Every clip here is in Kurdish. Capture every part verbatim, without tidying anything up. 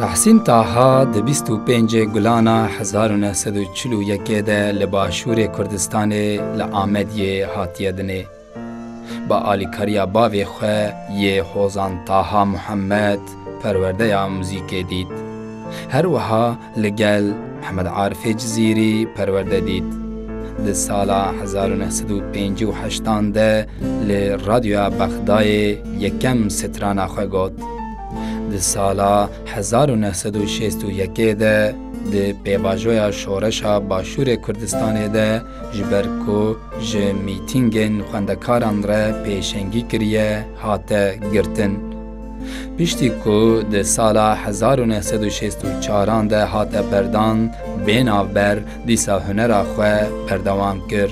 Tahsîn Taha di bîst û pêncê Gulana hezar û neh sed û çil û yekê de li Başûrê Kurdistanê li Amediyê hatiye dinê. Bi alîkariya bavê xwe yê Hozan Taha Muhammed perwerdeya muzîkê dît. Her wiha li gel Mihemed Arifê Cizîrî perwerde dît. Di sala hezar û neh sed û pêncî û heştan de li Radyoya Bexdayê yekem strana xwe got. Di sala hezar û neh sed û şêst û yekê de di pêvajoya şoreşa Başûrê Kurdistanê de, ji ber ku ji mîtîngên xwendekaran re pêşengî kiriye, hate girtin. Piştî ku di sala hezar û neh sed û şêst û çaran de hate berdan, bê navber dîsa hunera xwe berdewam kir.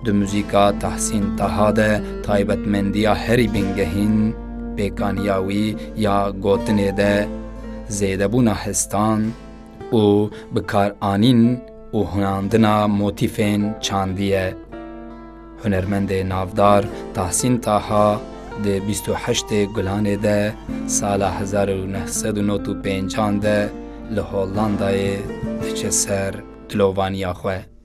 Di muzîka Tahsîn Taha de taybetmendiya herî bingehîn pêkaniya wî ya gotinê de zêdebûna hestan û bikaranîn û hunandina motîfên çandî ye. Hunermendê navdar Tahsîn Taha di bîst û heştê Gulanê de sala hezar û neh sed û nod û pêncan de li Hollandayê diçe ser dilovaniya xwe.